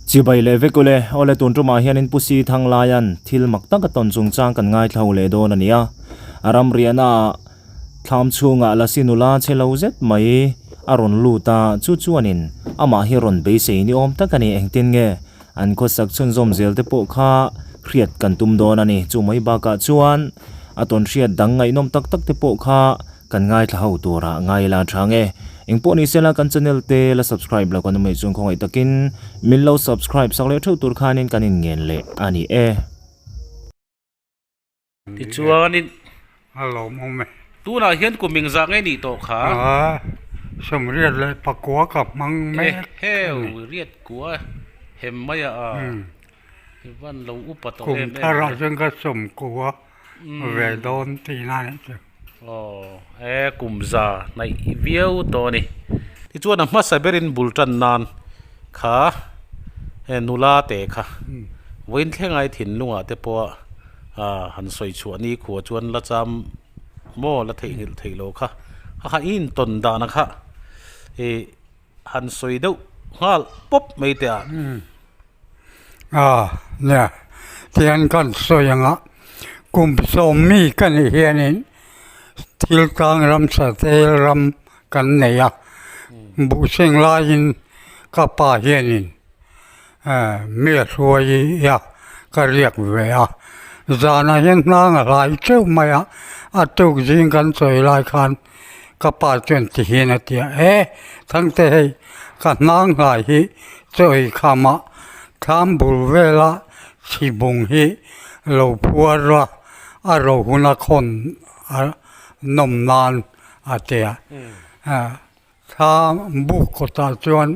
Chibai leh vek ule, awle tun tumah hianin Pu Si Thanglaia'n thil mak tak a tawn chungchang kan ngaithla ho leh dawn a ni a. A ramriahna ah thlam chhungah Lasi nula che lo zet mai a rawn lut a, chu chuanin amah hi rawn beisei ni awm tak a ni. Engtin nge an khawsak chhunzawm zel te pawh kha hriat kan tum dawn a ni. Chu mai bakah chuan a tawn hriat dang ngaihnawm tak tak te pawh kha Kan ngaithla ho turah ngai ila tha nge. Engpawh ni sela kan channel te la subscribe lo kan awm anih chuan khawngaih takin min lo subscribe sak leh theuh tur khanin kan inngen leh a ni e. Tichuanin. A lawmawm e. Tunah hian kum engzah nge nih tawh kha? A, sawmriat leh pakua ka hmang mek a ni. Eheu, riat kua hem mai a a. I van lo upa tawh em em. Kum tharah chuan ka sawmkua ve dawn tihna a nih chu. Aw he kum za hnaih viau tawh a ni. Tichuan a hmasa berin bul tan nan kha he nula te kha vawiin thlengai thinlungah te pawha ah han sawi chhuah ni khua chuan la cham maw la theihnghilh theih loh kha a kha i intawn dahna kha ih han sawi deuh nghal pawp mai teh a. A nia, tihian kan sawi ang a, kum sawm mi ka nih hianin thil tlang ram satel ram kan nei a, buhseng laiin ka pa hianin mi a hruai a, ka riak ve a, zanah hian hnang a hlai teuh mai a, a tuk zing kan sawi lai khan ka pa chuan ti hian a ti a, e Thangte hei ka hnang hlai hi chaw ei kham a thlam bul vela chhibung hi lo phuar a a ro huna khawn a nawm nan a ti a thlam buk kawtah chuan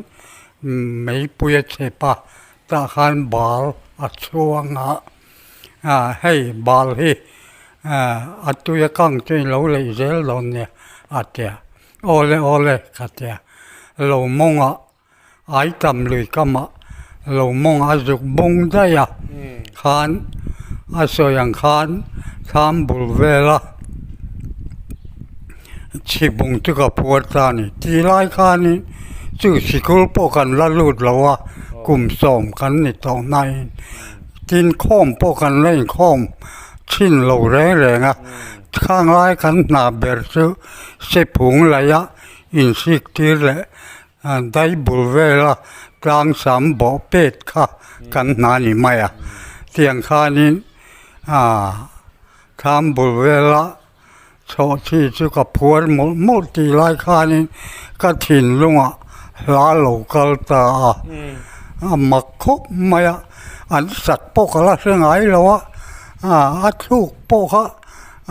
meipui a chep a tah khan bal a chhuang a. Ah hei bal hi ah a tui a kang chu in lo leih zel dawn nia a ti a, awle awle ka ti a, lo mawngah ai tam lui kamah lo mawngah a zuk bung daih a khan a sawi ang khan thlam bul vela chhibung chu ka phuar ta a ni tih lai khanin chu sikul pawh kan la lut lo a kum sawm kan ni tawh hnain. Tin khawm pawh kan la inkhawm thin lo reng reng a, khang lai kan hna ber chu sephung laia insik tir leh dai bul vela tlang sam bawh pet kha kan hna ni mai a. Tiang khanin ah thlam bul vela chhawh chi chu ka phuar mawlh mawlh tih lai khanin ka thinlungah hla lo kal ta a, a mak khawp mai a, an sak pawh ka la hre ngai lo a, a thluk pawh kha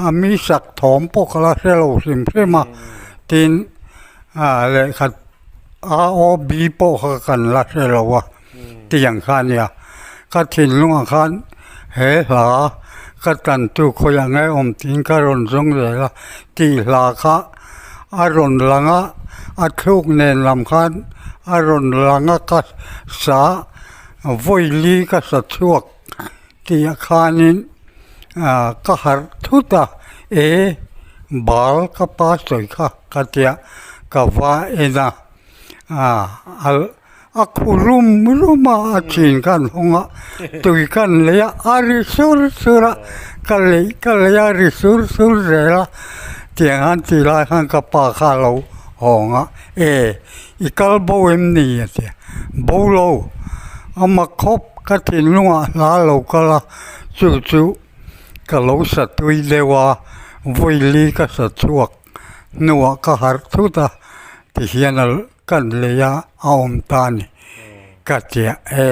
a mi sak thawm pawh ka la hre lo hrim hrim a, tin lehkha a aw b pawh kha kan la hre lo a. Tiang kha a nia, ka thinlungah khan he hla ka tantu khawiah nge awm tiin ka rawn zawng zel a, tih hla kha a rawn lang a, a thluk nen lam khan a rawn lang a ka sa vawi li ka sa chhuak tih khanin ah ka harh thut a, e bal ka pa sawi kha ka tia ka va en a ah A khu rum rum a, a chin khan hawng a, tui khan lei a, a ri sur sur a, ka lei ka lei a ri sur sur zel a, tiang han tih lai khan ka pa kha a lo hawng a, e i kal bo em ni a ti a, bo lo a mak khawp ka thinlungah hla lo kal a, chu chu ka lo sa tui deuh a, vawi li ka sa chhuak hnuah ka harh thut a tihian a. Kan lei a a awm ta a ni ka ti a e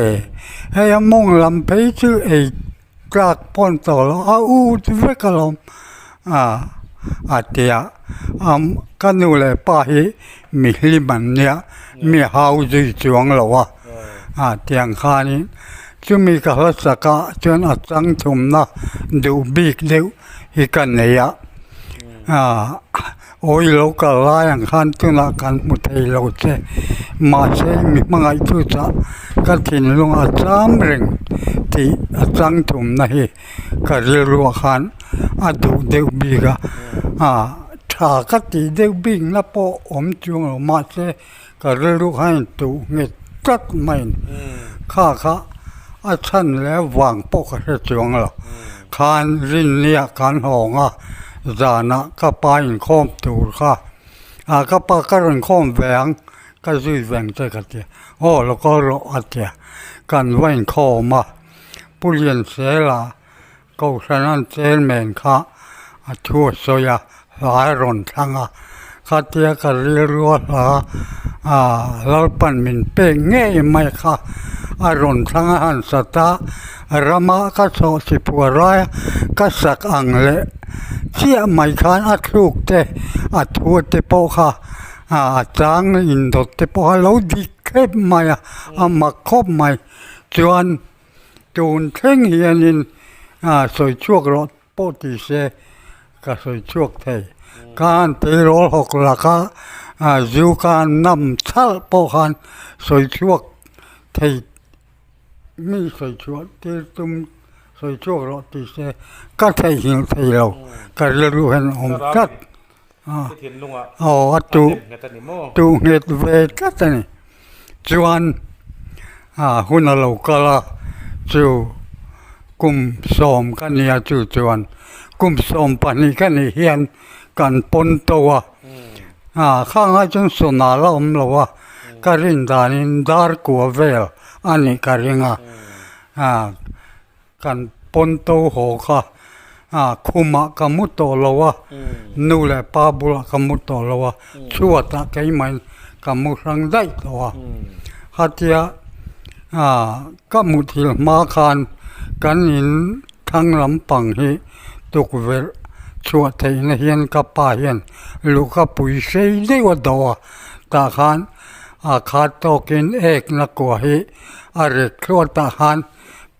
hei a mawng lam phei chu ei tlak pawn tawh lo a ut vek alawm ah a ti a ka nu leh pa hi mi hlim an nia mi hau zui chuang lo a ah tiang khanin chumi ka hla sak ah chuan a chang thumna duh bik deuh hi ka nei a ah. Awi lo kal lai ang khan tunah kan hmu thei lo che, mahse mi hmangaih chu chah ka thinlung a cham reng tih a chang thumna hi ka rilruah khan a duh deuh bik a, ah tha ka tih deuh bikna pawh awm chuang lo mahse ka rilru khan in tuh nghet tlat mai a ni. Kha kha a chhan leh vang pawh ka hre chuang lo. Khan rinnia kan hawng a, zanah ka pa inkhawm tur kha ah ka pa ka rawn khawm ve ang ka zui veng che ka ti a, aw lo kal rawh a ti a, kan va inkhawm a, Pu Liansela Kohhran an chairman kha a thu a sawi a, hla a rawn thlang a, khatia ka rilru a hla ah Lalpan min pek ngei mai kha a rawn thlang a han sat a, rama ka chawh chipua raia ka sak ang leh chiah mai khan a thluk te a thu te pawh kha a chang indawt te pawh kha a lo dik khep mai a, a mak khawp mai chuan. Tun thleng hianin sawi chhuak rawh pawh ti se ka sawi chhuak thei. Ka han tleirawl hawk laka zu ka han nam chhalh pawh khan sawi chhuak thei mi sawi chhuah tir tum sawi chhuak rawh ti se ka theihnghilh thei lo ka rilru hian a awm tlat. Aw a tu tu nghet ve tlat a ni. Chuan ah hun a lo kal a chu kum sawm ka nia chu chuan kum 12 ka nih hian kan pawn to a ah khang ai chuan sawna la awm lo a ka rin danin dar kua vel a nih ka ring a ah. Kan pawn to haw kha ah khumah ka mu tawh lo a, nu leh pa bulah ka mu tawh lo a, chhuatah keimah in ka mu hrang daih tawh a. Khatia ah ka muthilh hma khan kan in thlang lampang hi tukverh chhuah theihna hian ka pa hian luhka pui sei deuh a dawh a, tah khan a khat tawkin ekna kua hi a rek thluah tah khan.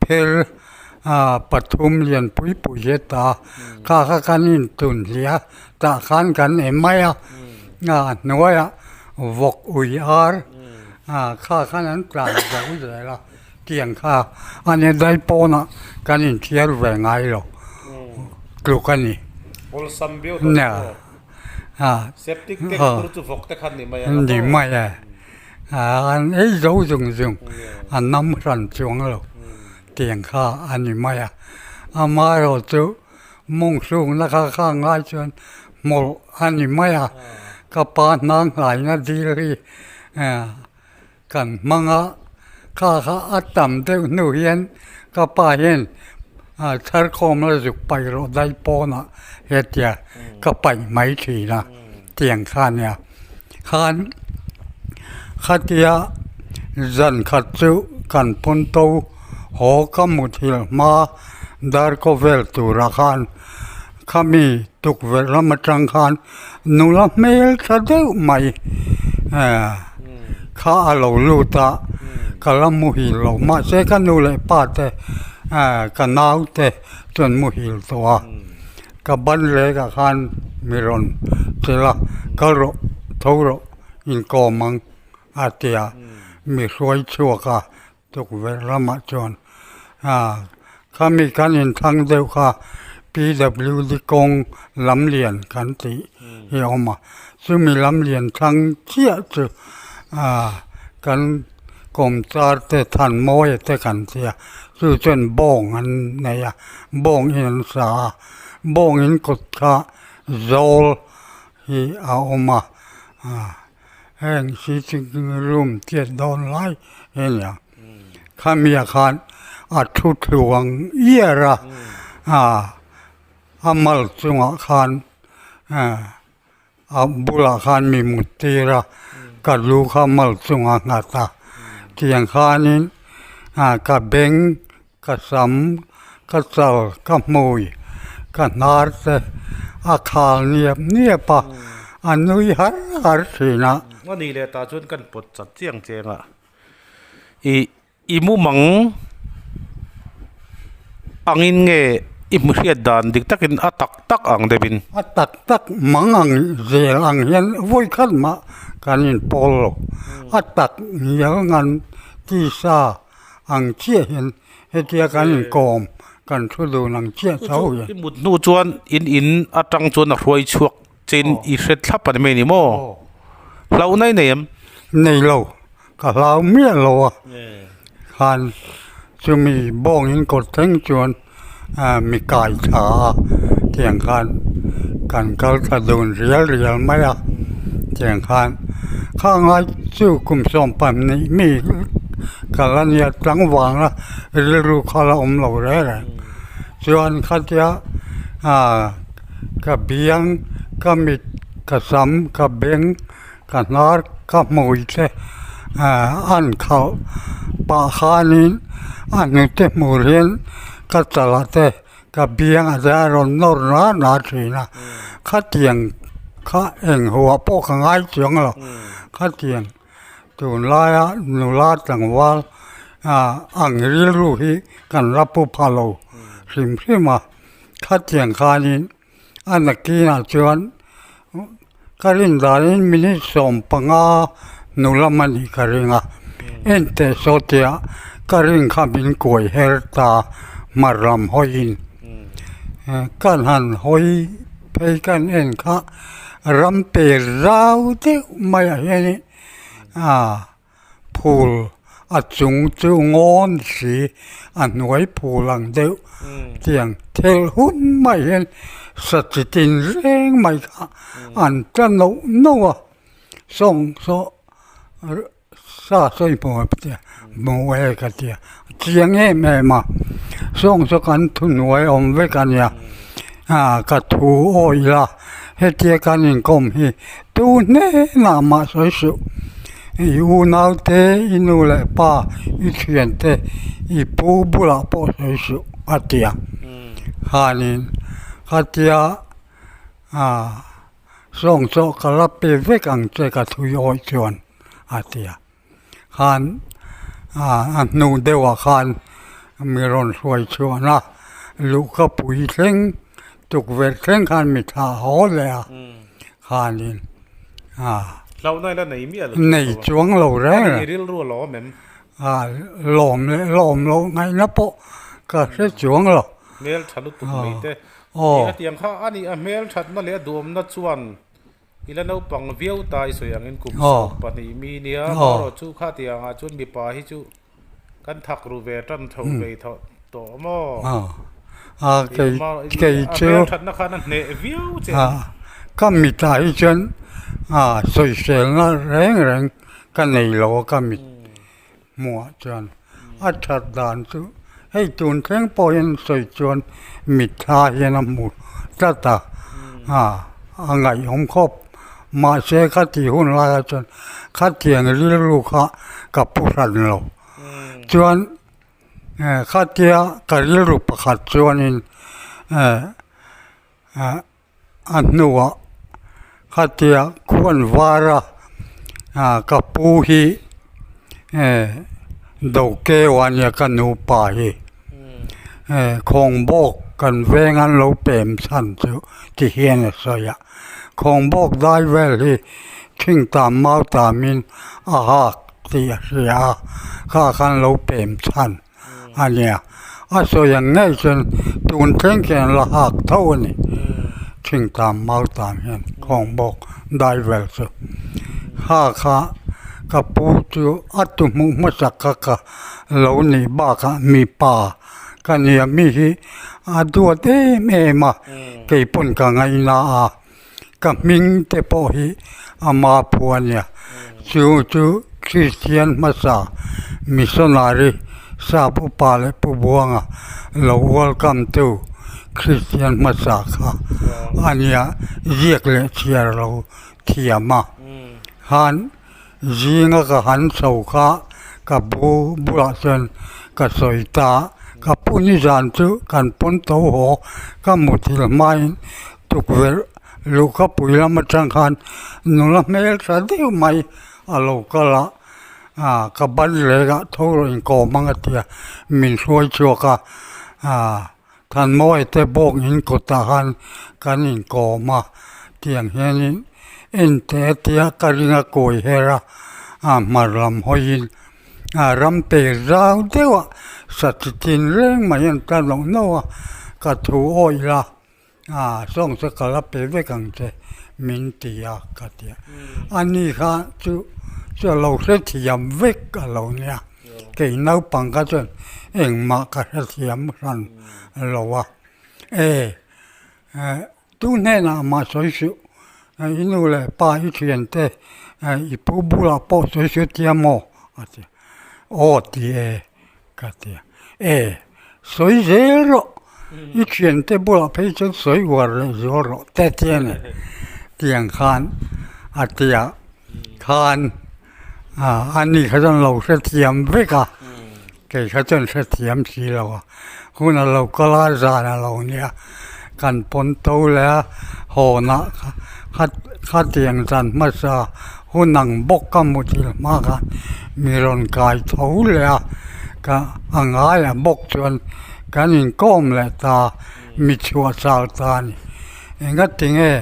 Phel pathum lian pui pui hi a ta a, kha kha kan intun hliah a, tah khan kan ei mai a, a hnuaiah vawk ui ar kha khan an tlan zo zel a, tiang kha a ni dai pawnah kan inthiar ve ngai lo tluk a ni. Ni mai a. An ei zo zung zung a nam hran chuang lo tiang kha a ni mai a, amaherawh chu mawng hrukna kha kha ngai chuan hmawlh a ni mai a, ka pa hnang hlaina dil hi kan hmang a, kha kha a tam deuh hnu hian ka pa hian tharkhawm la zuk paih rawh dai pawnah hetia ka paih mai thin a tiang kha a nia. Khan khatia zan khat chu kan pawn to haw ka muthilh hma dar kaw vel turah khan khami tukverh lam atang khan nula hmel tha deuh mai eh kha a lo lut a ka la muhil lo mahse ka nu leh pa te eh ka nau te chuan muhil tawh a. Ka ban lekah khan mi rawn chelh a, kal rawh, tho rawh, inkawm ang a ti a, mi hruai chhuak a tukverh lamah chuan khami kan inthlang deuh kha PWD kawng lamlian kan tih hi a awm a, chumi lamlian thlang chiah chu kan kawmchar te Thanmawia te kan ti a, chu chuan bawng an nei a. Bawng in an sa a, bawng in kawt kha zawl hi a awm a, heng sitting room chiat dawn lai hi a ni ang. Khami ah khan a thu thluang iar a, a mal chungah khan A bulah khan mi mut tir a, ka lu kha mal chunga nghat a, tiang khanin ka beng, ka sam, ka chal, ka hmui, ka hnar te a khal niap niap a, a nui har har thin a. A nih leh tah chuan kan pawt chat chiang cheng a, ih I mumang angin nge i hmu hriat dan dik takin a tak tak ang deuhin? A tak tak mang ang zel ang hian vawi khat mah kan inpawl lo. A tak ngial ngan tisa ang chiah hian hetia kan inkawm kan thu dun ang chiah tho hian. I mut hnu chuan in in atang chuan a hruai chhuak chein i hre thlap a ni mai ni maw? Hlauhna i nei em? Nei lo. Ka hlau miah lo a, khan chumi bawng in kawt thleng chuan mi kai tha a tiang khan kan kal thla dun rial rial mai a tiang khan khangai chu kum 12 mi ka la nia tlangval a rilru kha la awm lo reng reng chuan khatia ah ka biang ka mit ka sam ka beng ka hnar ka hmui te ah an khalh pah khanin a hnute hmur hian ka chalah te ka biangah te a rawn nawr na na thin a khatiang kha eng huah pawh ka ngai chuang lo khatiang tunlaia nula tlangval ah ang rilru hi kan la pu pha lo hrim hrim a khatiang khanin a nakinah chuan ka rin danin minute 15 hnu lam a nih ka ring a enteh saw tia ka rin kha min kuai her ta hmar lam hawiin kan han hawi phei kan en kha ram per zau deuh maiah hianin ah Phul a chung chu ngawn si a hnuai phul ang deuh tiang thel hun mai hian sa chi tin reng mai kha an tla noh noh a sawng saw sa sawi hmu hmu e ka tia chiang em em a sawng saw kan thuhnuai awm vek a nia ah ka thu awih la hetia kan inkawm hi tu hnenah mah sawi suh. I unau te, i nu leh pa, i thian te, i pu bulah pawh sawi suh a ti a. Khanin khatia ah sawng chaw ka la pe vek ang che ka thui awih chuan a ti a. Khan ah a hnu deuhah khan mi rawn hruai chhuahna luhka pui thleng tukverh thleng khan mi thlah haw leh a. Khanin ah. Hlauhna ila nei miah lo Nei chuang lo reng reng. I rilru a lawm em? Ah lawm leh lawm loh ngaihna pawh ka hre chuang lo. Hmel tha lutuk mai te. Aw. Eng atiang kha a nih a hmel thatna leh a duhawmna chuan ila naupang viau ta i sawi angin kum 12 mi nia erawh chu khatiang ah chuan mipa hi chu Kan thak ru ve tan tho ve tho tawh maw? A kei kei chu A hmelthatna khan a hneh viau che. A ka mitah hi chuan a sawiselna reng reng ka nei lo a ka mit hmuhah chuan a that dan chu hei tun thleng pawh hian sawi chuan mitthla hian a hmu tlat a a a ngaihawm khawp. Mahse ka tih hun laiah chuan khatiang rilru kha ka pu hran lo. Chuan khatia ka rilru pakhat chuanin a hnuah khatia khuan vara ka pu hi Dokeua nia ka nupa hi khawngbawk kan veng an lo pem chhan chu ti hian a sawi a. Khawngbawk dai vel hi thingtam mau tamin a hak tih a hria a, kha khan lo pem chhan a nia. A sawi ang ngei chuan tun thleng khian la hak tho a ni. Thingtam mau tam hian khawngbawk dai vel chu kha kha ka pu chu a tu hmuh hmasak kha ka lo nih bakah mipa Ka nia mi hi a duat em em a, kei pawn ka ngaina a, ka hming te pawh hi ama phu a nia. Chu chu Kristian hmasa missionary sap upa leh Pu Buanga lo welcome tu Kristian hmasa kha a nia ziak leh chhiar lo thiam a. Khan Zinga ka han chho kha ka bu bulah chuan ka sawi ta a, ka pu nizan chu kan pawn tho haw ka muthilh hmain tukverh luhka pui lam atang khan nula hmel tha deuh mai a lo kal a, ah ka ban leh ah tho rawh inkawm ang a ti a, min hruai chhuak a, ah Thanmawia te bawk in kawtah khan kan inkawm a tiang hianin ente a tia ka ring a kawi her a a hmar lam hawiin a ram pe zau deuh a sa chi tin reng mai an tla nawh nawh a ka thu awih la a sawng chu ka la pe vek ang che min ti a ka ti a ani kha chu chu a lo hrethiam vek a lo nia. Kei naupang kha chuan engmah ka hrethiam hran lo a. E, tu hnenah mah sawi suh, i nu leh pa i thiante i pu bulah pawh sawi suh tia maw? a ti a. Aw ti e ka ti a. E, sawi zel rawh, i thiante bulah phei chuan sawi uar leh zual rawh te ti a ni. Tiang khan a ti a, khan a ni kha chuan lo hrethiam vek a, kei kha chuan hrethiam si lo a, hun a lo kal a zan a lo nia kan pawn to leh a hawnah kha khatiang zan hmasa hun ang bawk ka hmu thil hma khan mi rawn kai tho leh a ka a ngaiah bawk chuan kan inkawm leh ta mi chhuah chal ta a ni engatinge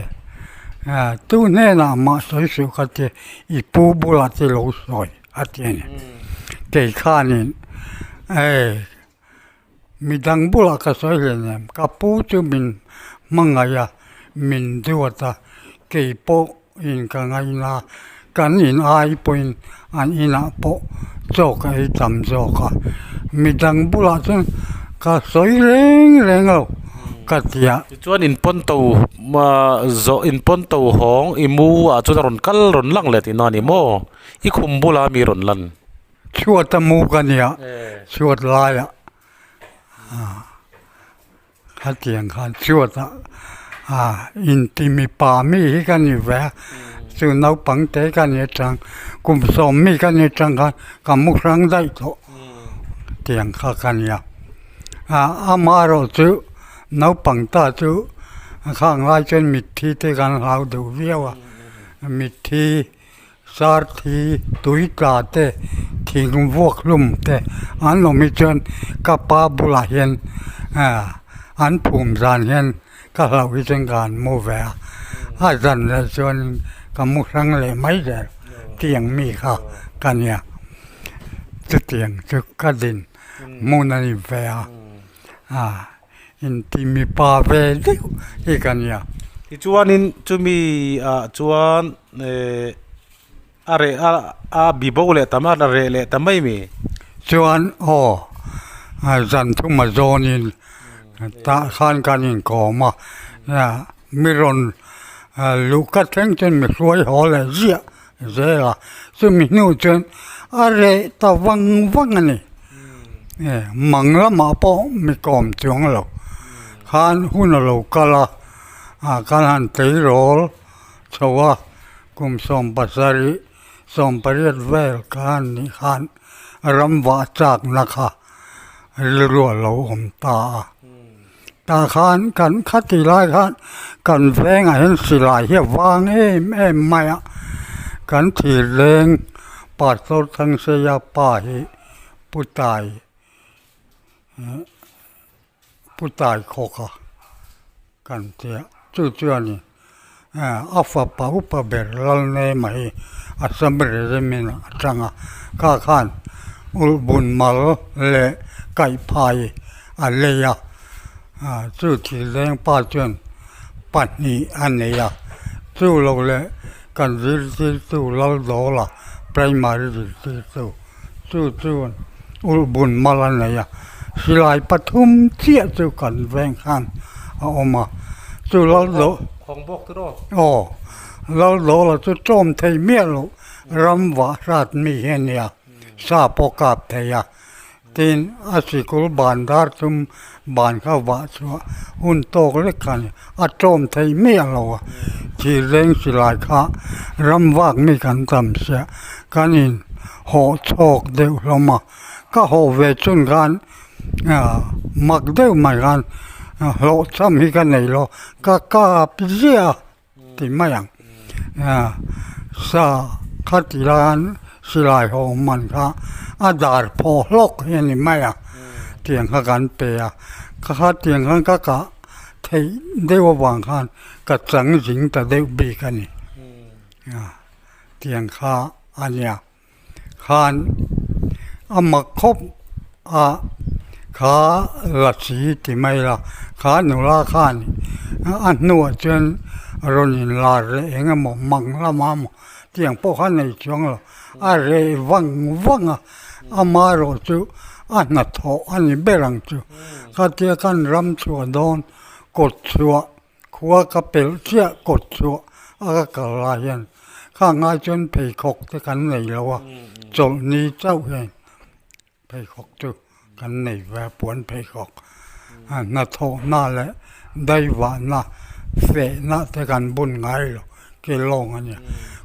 tu hnenah mah sawi suh kha ti. I pu bulah te lo sawi a ti a ni. Kei khanin eh midang bulah ka sawi hle nem, ka pu chu min hmangaih a, min duat a, kei pawhin ka ngaina a, kan in ai pawhin an inah pawh chaw ka ei tam zawk a, midang bulah chuan ka sawi reng reng lo ka ti a. Tichuan inpawnto zawh inpawnto hawng i mu ah chuan a rawn kal rawn lang leh tihna a ni maw? I khum bula mi rawn lan? Chhuat a mu ka nia, chhuat laiah khatiang khan chhuat ah inti mipa mi hi ka ni ve a, chu naupang te ka ni atang kum sawm mi ka ni atang khan ka mu hrang daih tawh tiang kha ka nia, amaherawhchu. Naupang ta chu khang lai chuan mitthi te kan hlau deuh viau a, mitthi sar thi tui tla te thing vuak hlum te an awm hi chuan ka pa bulah hian an phum zan hian ka hlauh hi chuan ka han mu ve a, a zan leh chuan ka mu hrang leh mai zel tiang mi kha ka nia chutiang chu ka din hmun a ni ve a. A inti mipa ve deuh hi ka nia. Tichuanin chumi ah chuan eh a reh a a bi bo leh ta mai a reh leh ta mai mi. Chuan aw zan thuma zawnin tah khan kan inkawm a mi rawn luh ka thleng chuan mi hruai haw leh ziah zel a, chumi hnu chuan a reh ta vang vang a ni. Mang lamah pawh mi kawm chuang lo khan hun a lo kal a, ah khan han tleirawl chho a, kum 70 18 vel khan nih khan ram vah chakna kha rilru a lo awm ta a. Tah khan kan khati lai khan kan vengah hian silai hi a vang em em mai a, kan thir leng pastor Thangseia pa hi Pu Tai Pu Tai khawk a kan tia chu chuan a fapa upa ber Lalnema hi Assam Regiment ah a tang a, kha khan ulhbun mal leh kaihphai a lei a, chu thil leng pa chuan pahnih a nei a, chu lo leh kan zirtirtu Laldawla primary zirtirtu chu chuan ulhbun mal a nei a, silai pathum chiah chu kan veng khan a awm a, chu Laldaw aw Laldawla chu tlawm thei miah loh ram vah hrat mi hi a nia, sa pawh kap thei a, tin a sikul ban dar tum ban kha vah chhuah hun tawk lek kha a ni, a tlawm thei miah lo a, thir leng silai kha ram vak mi kan tam sia kan in hawh chhawk deuh hlawm a, ka hawh ve chun khan mak deuh mai khan hlawhchham hi ka nei lo, ka kap ziah a. Ti mai ang. Sa kha ti lai silai ho man kha a dar phaw hlawk hi a ni mai a, tiang kha kan pe a, ka kha tiang khan ka kah theih deuh avang khan ka chang zing ta deuh bik a ni. Tiang kha a nia. Khan a mak khawp a kha lasi ti mai la kha nula khan a hnuah chuan rawn inlar leh eng emaw mang lamah emaw tiang pawh kha nei chuang lo a reh vang vang a. Amaherawh chu a hnathawh a ni ber ang chu. Khatia kan ram chhuah dawn kawt chhuah khua ka pelh chiah kawt chhuah a ka kal lai hian kha ngai chuan pheikhawk te kan nei lo a, chawlhni chauh hian pheikhawk chu kan nei ve a, puan pheikhawk hnathawhna leh daivahna fehna te kan bun ngai lo ke lawng a nia.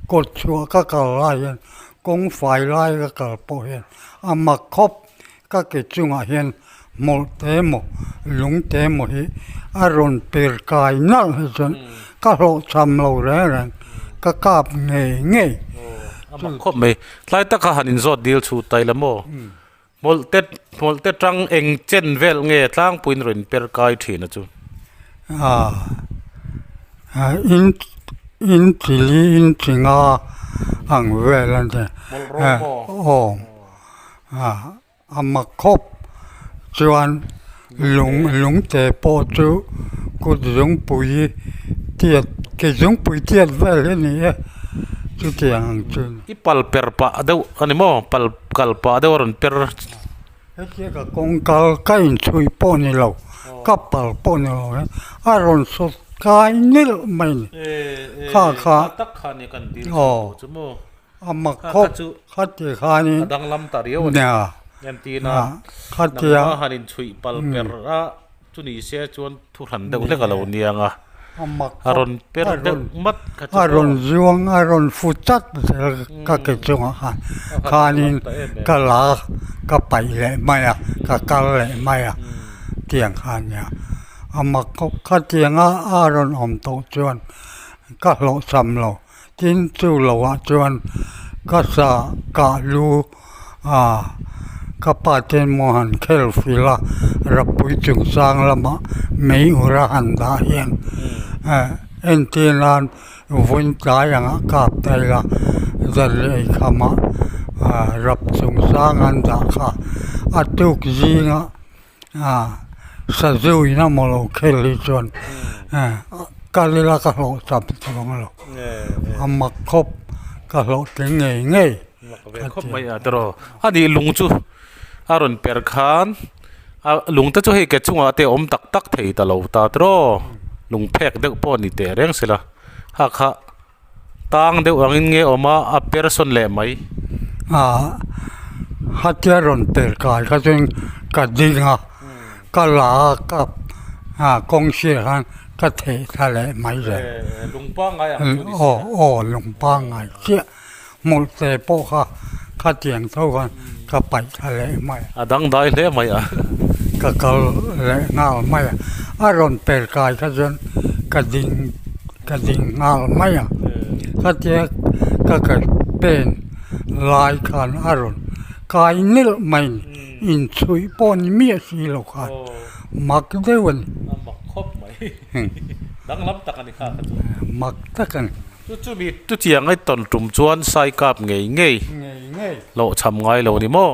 Kawt chhuah ka kal lai hian kawng fai lai ka kal pawh hian a mak khawp ka ke chungah hian hmawlh te emaw lung te emaw hi a rawn per kai nalh hi chuan ka hlawhchham lo reng reng ka kap ngei ngei. A mak khawp mai. Tlai taka han inzawt dil chhut ta ila maw? Hmawlh te hmawlh te tang eng chen vel nge tlangpuiin rawn per kai thin a chu? Aaa in in chili in chi nga ang vel a ni. Hmawlh rawng maw? Aw a mak khawp chuan lung lung te pawh chu kut zungpui tiat ke zungpui tiat vel hi a ni e chutiang ang chu. I pal per pah deuh a ni maw? Pal kal pah deuh a rawn per. Hetia ka kawng kal ka inchhuih pawh ni lo, ka pal pawh ni lo hian a rawn sawt kai nilh mai a ni. Kha kha aw a mak khawp khati khanin a danglam ta riau a ni. Entina nangma han inchhuih pal per a Chuni se chuan thu hran deuh hlek a lo niang a, a rawn per deuh mat kha chu A rawn zuang, a rawn fu chat zel ka ke chungah khan, khanin ka la ka paih leh mai a, ka kal leh mai a tiang kha a nia. A mak khawp khatianga a rawn awm tawh chuan ka hlawhchham lo. Tin chu lohah chuan ka sa kah lu a ka pa ten maw han khel fil a rapui chungchang lamah mei ur a han dah hian entir nan vawiin tlai angah kap ta ila zan leh eikhamah rap chungchang an dah kha a tuk zingah. Sazu in a maw lo khel hi chuan kal ila ka hlawh cham chuang lo a mak khawp ka hlawh tling ngei ngei mak ve khawp mai a tawrh a nih lung chu a rawn per khan a lung te chu hei ke chungah te awm tak tak thei ta lo ta tawrh lung phek deuh pawh a ni teh reng sela ha kha Tang deuh angin nge awm a, a per sawn leh mai. A hatia rawn per kai kha chuan ka ding a, ka la a ka kawng sirah khan ka theh thla leh mai zel. Lung pangngai ang chu ni si a. Aw aw lung pangngai chiah hmawlh te pawh kha khatiang tho khan ka paih thla leh mai a. A dangdai hle mai a. Ka kal leh nghal mai a, a rawn per kai kha chuan ka ding. Ka ding nghal mai a, khatia ka ka pen lai khan a rawn kai nilh mai ni, inchhuih pawh ni miah si lo khan mak deuh a ni. A mak khawp mai, danglam tak a ni kha kha chu. Mak tak a ni. Chu chu mi chu chiang ai tawn tum chuan sai kap ngei ngei hlawhchham ngai lo ni maw?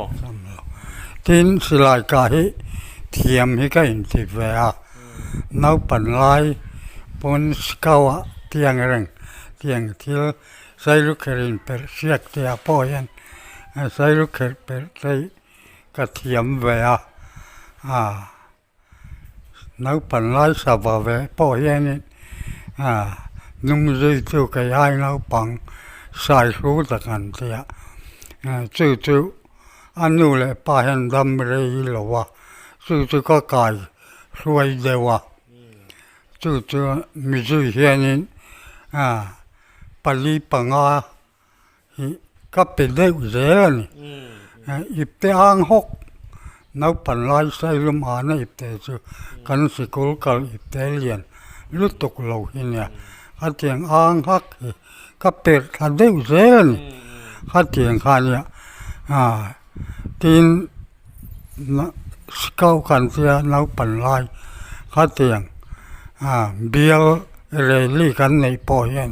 Tin, silai kah hi thiam hi ka inti ve a. Naupan lai pawn sikauah tiang reng tiang thil sailukher in perh hriat te ah pawh hian sailukher perh te ka thiam ve a ah naupan lai sava ve pawh hianin ah hnung zui chu kei ai naupang sai hru tak an tia chu chu a nu leh pa hian dam rei lo a chu chu ka kai. Hruai deuh a, chu chu mizui hianin pali panga hi ka pe deuh zel a ni. Ipte ang hawk naupang lai sailum ana ipte chu kan sikul kal ipte lian lutuk lo hi nia, khatiang ang hak hi ka perh thla deuh zel a ni. Khatiang kha nia tin. Scout kan tia naupang lai khatiang bial rally kan neih pawh hian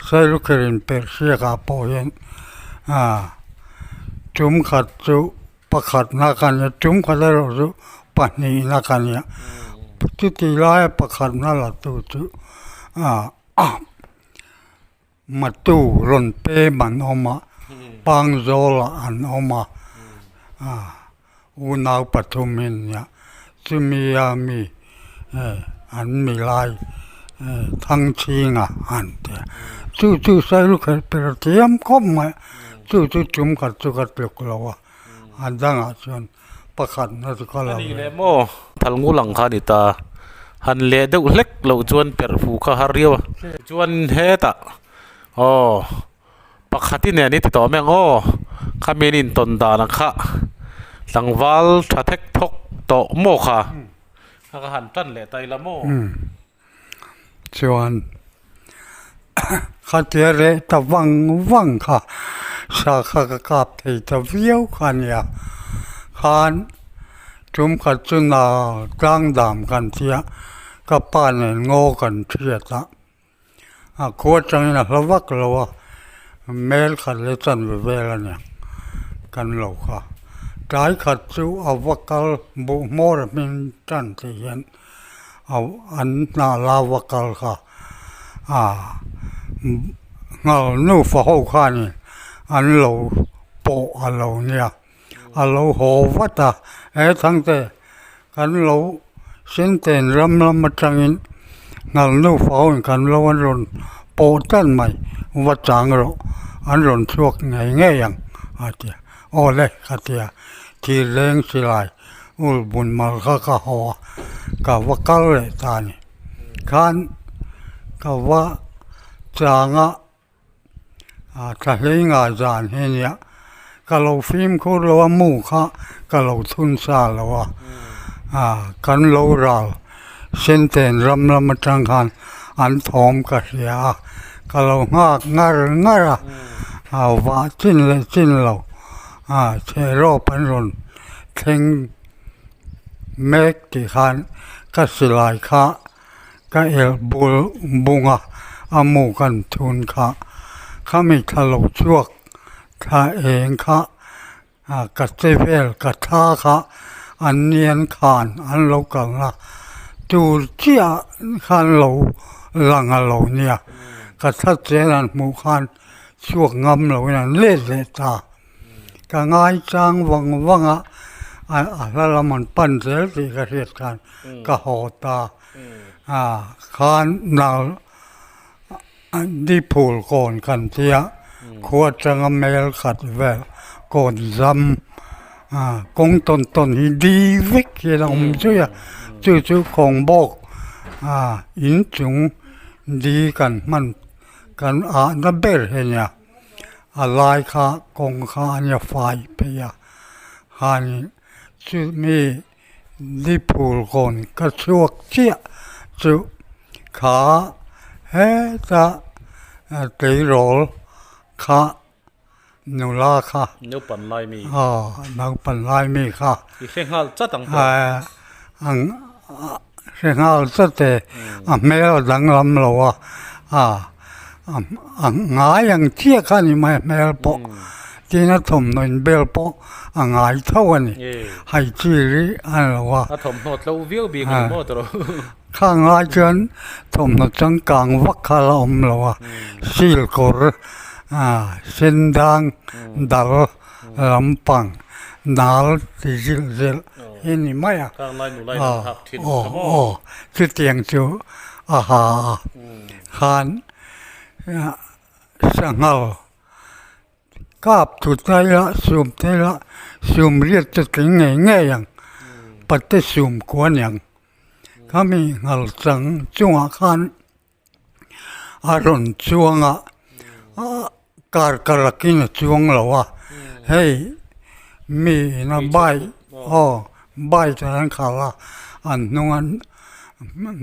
sailukher in perh hriakah pawh hian tum khat chu pakhatna ka nia tum khat erawh chu pahnihna ka nia chuti laia pakhatna la tu chu Matu rawn pem an awm a, Pangzawlah an awm a. Unau pathum hi an nia. Chumi a mi an mi lai Thangchhinga an ti a. Chu chu Sailukher per thiam khawp mai. Chu chu tum khat chu ka tluk lo a. A dangah chuan pakhatna chu ka lo A nih leh maw? Thal ngul ang kha a ni ta. Han leh deuh hlek loh chuan perh fu kha har riau a. Chuan hetah aw Pakhat i nen i ti tawh mai ang aw, khami an intawn dan ang kha tlangval tha thek thawk tawh maw kha? Kha ka han tan leh ta ila maw? Chuan khatia reh ta vang vang kha sa kha ka kap thei ta viau kha nia, khan tum khat chu na tlang dam kan tia ka pa nen ngaw kan thiat a. A khua atangin a hla vak lo a, mel khat leh chanve vel a nia kan lo kha. Tlai khat chu a va kal buh hmawr a hming tan tih hian an hnah la va kal kha ah nghal nufa ho khanin an lo pawh a lo nia. A lo haw vat a, he Thangte kan lo Senten ram lam atangin nghal nufa ho in kan lo an rawn pawh tan mai, va chang rawh an rawn chhuak ngei ngei ang a ti a, aw le ka ti a, thil leng silai ul bun mal kha ka haw a, ka va kal leh ta a ni, khan ka va chang a. Thla hlei nga zan hi ania ka lo fimkhur lo a mu kha ka lo thun sa lo a kan lo ral senten ram lam atang khan an thawm ka hria a ka lo nghak ngar ngar a vah chin leh chin lo chherawp an rawn thleng mek tih khan ka silai kha. Ka elh bul bung a, a mu kan thun kha. Khami thla lo chhuak thla eng kha ka che vel ka thla kha an nian khan an lo kalna tur chiah khan lo lang a lo nia. Ka thla chen an hmuh khan chhuak ngam loin an let leh ta. Ka ngai chang vang vang a, a hla lam an pan zel tih ka hriat khan ka haw ta a, khan nau diphul kawn kan tia khua atanga mel khat vel kawn zam kawng tawn tawn hi di vek hian a awm zui a, chu chu khawngbawk inchung di kan hman kan ahna ber hi a nia. A lai kha kawng kha a nia fai phei a khanin chumi diphul kawn ka chhuak chiah chu kha heta tleirawl kha nula kha Naupan lai mi aw naupan lai mi kha I hre nghal chat ang pawh ang hre nghal chat e a hmel a danglam lo a a. A ngai ang chiah kha a ni mai a hmel pawh tin a thawmhnaw in bel pawh a ngai tho a ni hai chi rih a ni lo a. A thawmhnaw tlo viau bik a ni maw tawh. Kha ngai chuan thawmhnaw changkang vak kha a la awm lo a silkawr sendang dal lampang nal ti zilh zilh hi a ni mai a aw aw chutiang chu a ha a. Khan sanghal kap tut lai la sum te la sum riat chu tling ngei ngei ang pate sum kua niang khami nghal chang chungah khan a rawn chuang a kar karakin a chuang lo a hei mi ina bike aw bike an khalh a an hnung a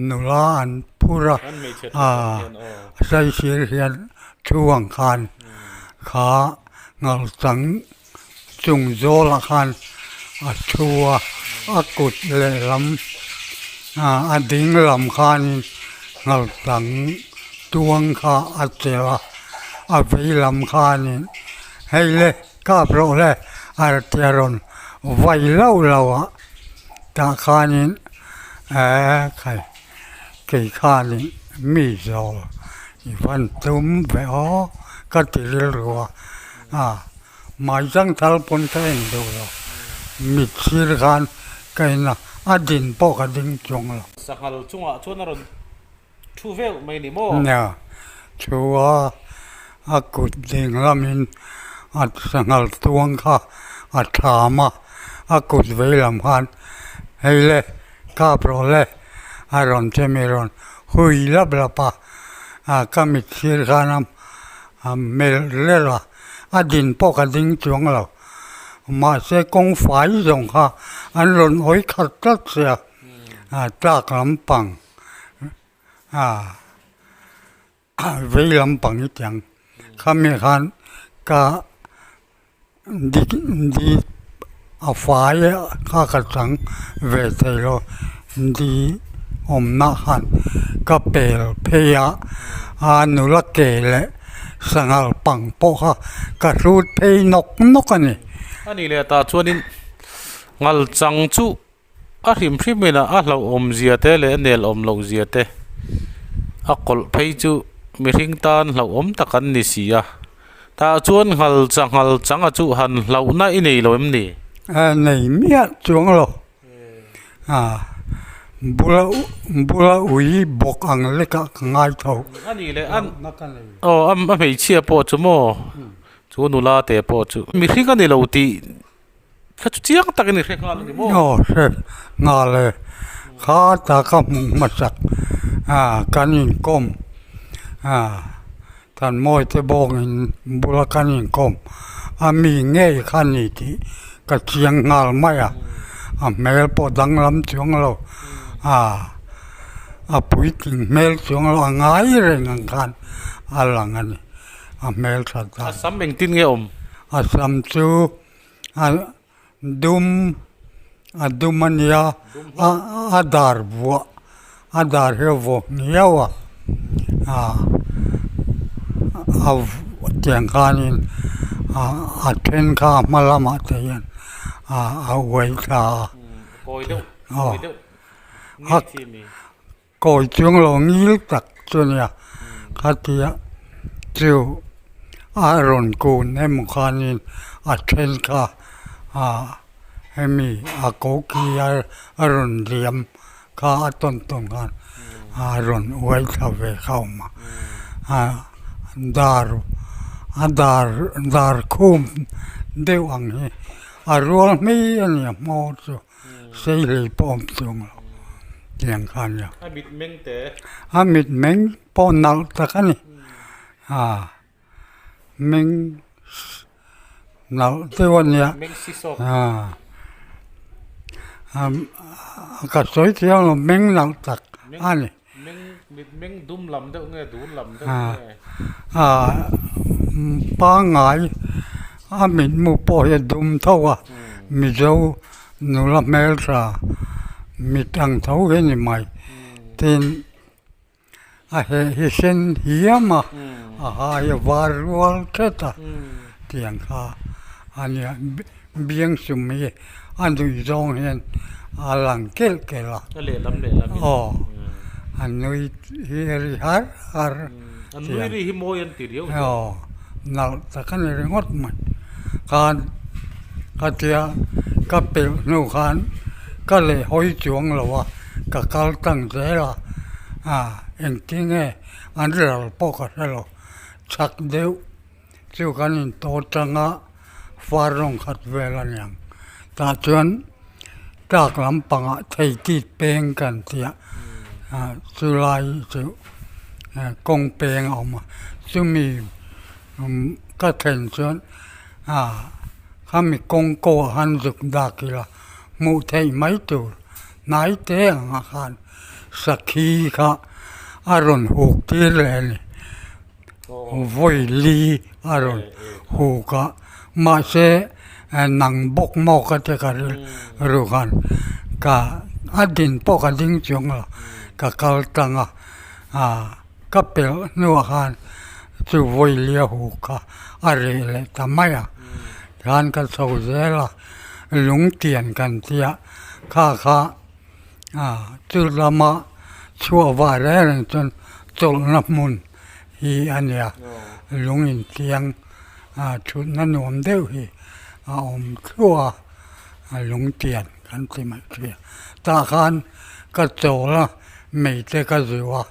nula an phur a ah saisir hian thu ang khan kha nghal chang chung zawlah khan a thu a a kut lehlam ah a ding lam khanin nghal chang tuang kha a chelh a a vei lam khanin hei le kap rawh le a tia rawn vai lauh lauh a tah khanin eee khai kei khanin mi zawl i van tum ve aw ka ti rilru a a mai chang thal pawn ka en duh lo. Mit sir khan ka en a, a din pawh ka ding chuang lo. Sanghal chungah chuan a rawn thu veuh mai ni maw? Nia, thu a, a kut ding lamin a sanghal tuang kha a tham a, a kut vei lam khan hei le kap rawh le a rawn che mi rawn hui lap lap a, ka mit sir khan a melh rel a, a din pawh ka ding chuang lo. Mahse kawng fai zawng kha an rawn hawi khat tlat che a, tlak lampang vei lampang hi tiang khami khan ka di a fai kha ka chang ve thei lo di awmna khan ka pel phei a, a nula ke leh Sanghal pang pawh kha ka hrut phei nawk nawk a ni. A nih leh tah chuanin ngal chang chu a hrim hrim in a hlauhawm zia te leh a nel awm loh zia te a kawlh phei chu mihring tan hlauhawm tak an ni si a. Tah chuan ngal changhal changa chu han hlauhna i nei lo em ni? A nei miah chuang lo. A bula bula ui bawk ang lekah ka ngai tho. A nih leh an aw a hmeichhia pawh chu maw chu nula te pawh chu mihring a ni lo tih kha chu chiang takin i hre nghal a ni maw? Aw hre nghal e kha ta ka hmuh hmasak a kan inkawm a Kan mawite bawngin bula kan inkawm a mi ngei kha ni tih ka chiang nghal mai a, a hmel pawh danglam chuang lo a, a puitling hmel chuang lo a ngai reng ang khan a lang a ni, a hmel that dan. A sam engtin nge awm? A sam chu a dum a dum a nia a a dar vuah a dar hi a vuah ngiau a ah a tiang khanin ah a then kha a hma lamah te hian ah a uai thla a aw Kawi chuang lo ngil tak chu a nia, khatia chu a rawn kun emaw khanin a then kha ah hemi a koki a rawn liam kha a tawn tawn khan a rawn uai thla ve kha a awm a, ah dar a dar dar khum deuh ang hi a rual hmei a nia hmawr chu. Sei hlei pawh awm chuang lo tiang kha a nia. A mitmeng te. A mitmeng pawh nalh tak a ni. A meng nalh deuh a nia. Meng si sawk. A ka sawi thiang lo meng nalh tak a ni. Meng mitmeng dum lam deuh nge dun lam deuh nge. A pangngai a mitmu pawh hi a dum tho a Mizo nula hmeltha mit ang tho hi a ni mai tin a heh hi sen hiam a a ha hi a var rual thet a tiang kha a nia biang sum hi a nuih zawng hian a lang kelh kelh a. A lehlam lehlam in. Aw a nui hi a ri har har. A nui ri hi mawi an ti riau. Aw nalh tak a ni ringawt mai. Khan ka tia ka pelh hnu khan ka leh hawi chuang lo a ka kal tang zel a a engtin nge an ral pawh ka hre lo chak deuh. Chu kan intawt tanga far rawng khat vel a niang. Tah chuan tlak lampangah thei tit peng kan tih a, chu lai chu kawng peng a awm a. Chumi ka thlen chuan khami kawng ko ah khan zuk dak ila hmuh theih mai tur hnai te angah khan sakhi kha a rawn huk tir leh a ni. Vawi li a rawn huk a, mahse nang bawk maw ka ti ka rilru khan ka a din pawh ka ding chuang lo, ka kal tlang a, ka pelh hnuah khan chu vawi li a huk kha a reh leh ta mai a, tikhan ka chho zel a, lungtian kan tia kha kha. Chu lama chhuah vah reng reng chuan chawlhna hmun hi a nia, lung intiang thutna nuam deuh hi a awm thluah a. Lungtian kan ti mai thin. Tah khan ka chawl a, mei te ka zu a,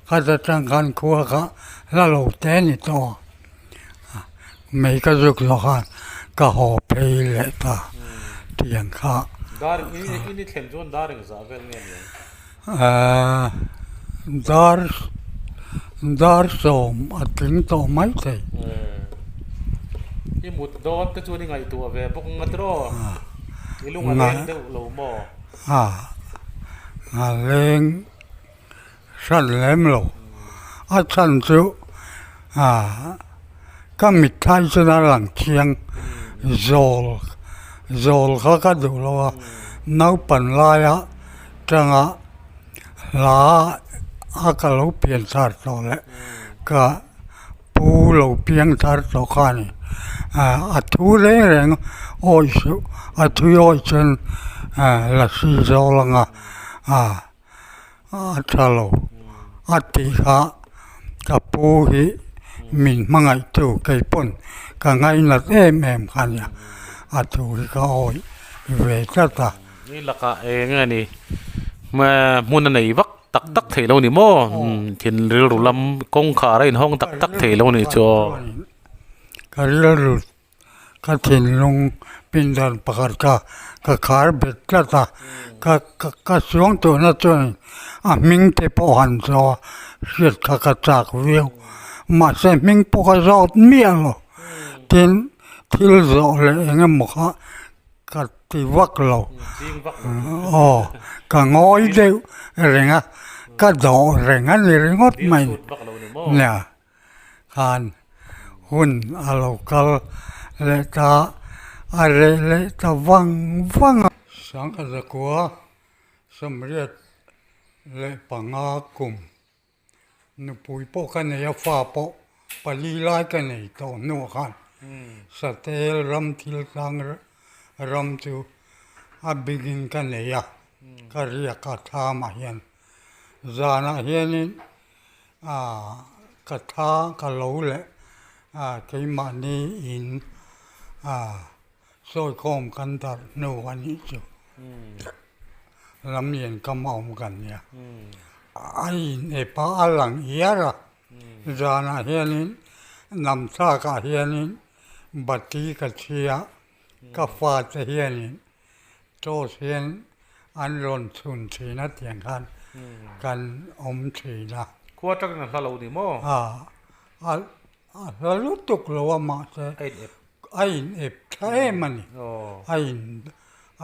khata tang khan khua kha hla lo te ni tawh a, mei ka zuk zawh khan ka haw phei leh ta tiang kha. Dar i ni thlen chuan dar engzah vel nge ni ang? Dar dar sawm a tling tawh mai thei. I mut dawn te chuan i ngaihtuah ve bawk ang atiraw? I lung a leng deuh lo maw? A leng hran lem lo. A chhan chu ka mitthai chuan a lang chiang zawl zawl kha ka duh lo a, naupan laia tanga hla a ka lo pian thar tawh leh ka pu lo piang thar tawh kha a ni. A thu reng reng awih suh a thui awih chuan lasi zawl anga a tha lo a tih kha ka pu hi min hmangaihtu kei pawn ka ngainat em em kha a nia a thu hi ka awih ve tlat a. Ni lakah eng nge ni hmun a nei vak tak tak thei lo ni maw thin rilru lam kawngkhar a inhawng tak tak thei lo ni chu aw. Ka rilru Ka thinlung pindan pakhat kha ka khar bet tlat a, ka ka suang tuhna chuan a hming te pawh han zawh a, hriat kha ka chak viau. Mahse hming pawh ka zawt miah lo, tin thil zawh leh eng emaw kha ka ti vak lo, aw ka ngawi deuh reng a, ka dawh reng a ni ringawt mai nia. khan hun a lo kal leh ta a reh leh ta vang vang a. Sangha zakua sawmriat leh panga kum nupui pawh ka nei a, fa pawh pali lai ka nei tawh hnuah khan Satel ram thil tlang ram chu a bigin ka nei a, ka riak a thlamah hian zanah hianin Ka tha ka lo leh keimahni in sawikhawm kan darh hnu a nih chu lamlian kam a awm kan nia. A in ep a a lang iar a, zanah hianin namthlakah hianin bati ka chhi a, ka fate hianin Chaws hian an rawn chhun thin a tiang khan kan awm thin a. Khua atangin a hla lo ni maw? A a hla lutuk lo a mahse A in ep. A in ep tha em a ni. A in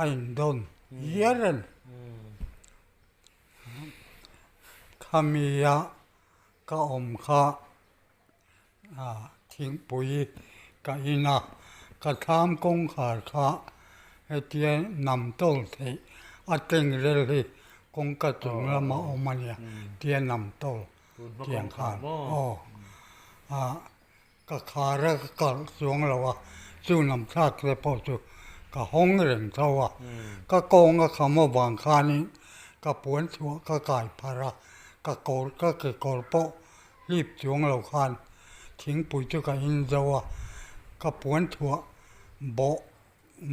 a in dawn hiar a ni. Khami a ka awm kha Thingpui ka in a, ka thlam kawngkhar kha hetia nam tawl theih a teng rel hi kawngka chung lama awm a nia tia nam tawl tiang khan aw ka khar a ka kalh chuang lo a chu nam thlak te pawh chu ka hawng reng tho a ka kawng a kham avang khanin ka puan chhuah ka kai pharh a ka kawr ka kekawr pawh Hlip chuang lo khan thingpui chu ka in zo a, ka puan thuah bawh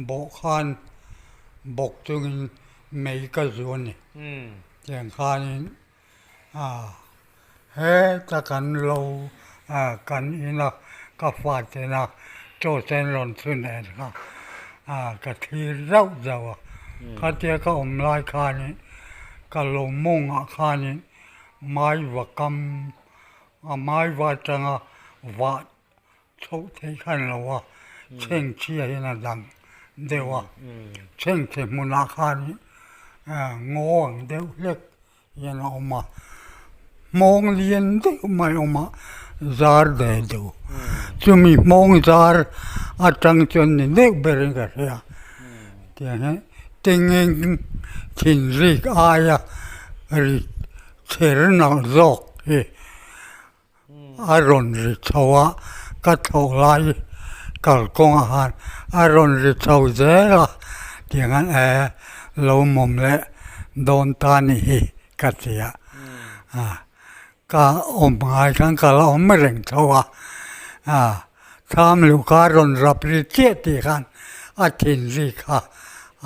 bawh khan bawk chungin mei ka zu a ni. Tiang khanin heta kan lo kan in a, ka fate na chaw sen rawn chhun en kha ka thlir zauh zauh a. Khatia ka awm lai khanin ka lo mawngah khanin Maiva kam a maiva atanga vah chhoh theih khan lo a, chhengchhia hian a dang deuh a, chhengchhe hmunah khan ngaw ang deuh hlek hian a awm a, hmawng lian deuh mai a awm a, zar ve deuh, chumi hmawng zar atang chuan ni deuh berin ka hria, tiang hian tengeng thinrik aia ri chher nalh zawk hi a rawn ri chho a, ka thlawh lai kalkawngah khan a rawn ri chho zel a tiang hian e lo mawm leh dawn ta ni hi ka ti a. Ka awm ngai khan ka la awm reng tho a, tham luh kha a rawn rap ri chiah tih khan a thinri kha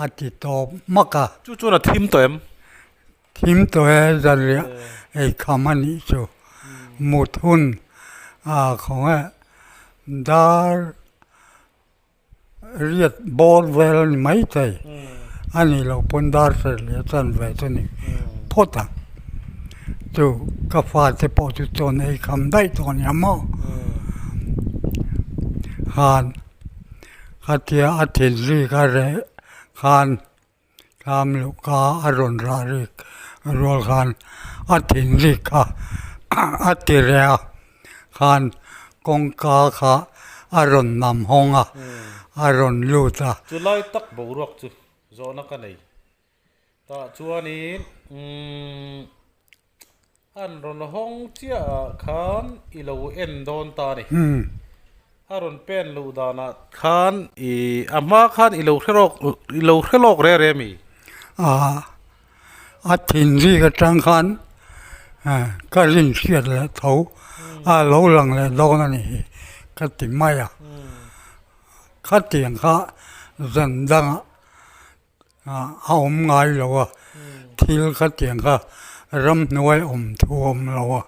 a ti tawp hmak a. Chu chuan a thim tawh em? Thim tawh e, zanriah ei kham a nih chu. Mut hun a khawnge dar riat bawr vel a ni maithei. A nih loh pawn dar serh leh chan ve chu ni phawt ang. Chu ka fate pawh chu chawn ei kham daih tawh a nia maw. Khan khatia a thinri ka reh khan Thlam luhka a rawn rah rik rual khan a thinrik kha a ti reh a, khan kawngka kha a rawn nam hawng a, a rawn lut a. Chu lai tak boruak chu zawhna ka nei tah chuanin umm an rawn hawng chiah ah khan i lo en dawn ta a ni. A rawn pen luh danah khan i a hma khan i lo hre rawk i lo hre lawk re re mi? A a thinrik atang khan ka rinhriat leh tho a lo lang leh dawn a ni hi ka ti mai a. Khatiang kha zan dangah A awm ngai lo a, thil khatiang kha ramhnuai awm thu a awm lo a,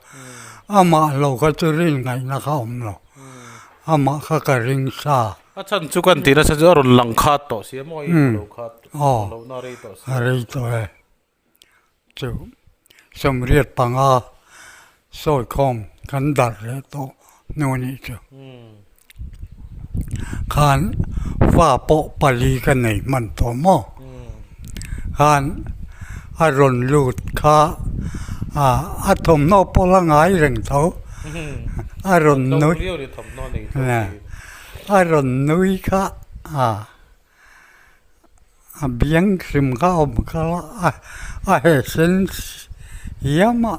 amah lo kha chu rin ngaihna kha a awm lo, amah kha ka ring sa. A chhan chu kan tihna chhan chu a rawn lang khat tawh si a maw, i hmu lo khat lohna a rei tawh si a. A rei tawh e. Chu sawmriat panga sawi khawm kan darh leh tawh hnu nih chu khan fa pawh pali ka nei hman tawh maw khan a rawn lut kha a thawmhnaw pawh la ngai reng tho a rawn nui a rawn nui kha a. A biang hrim kha a awm kal a, a he sen hiam a,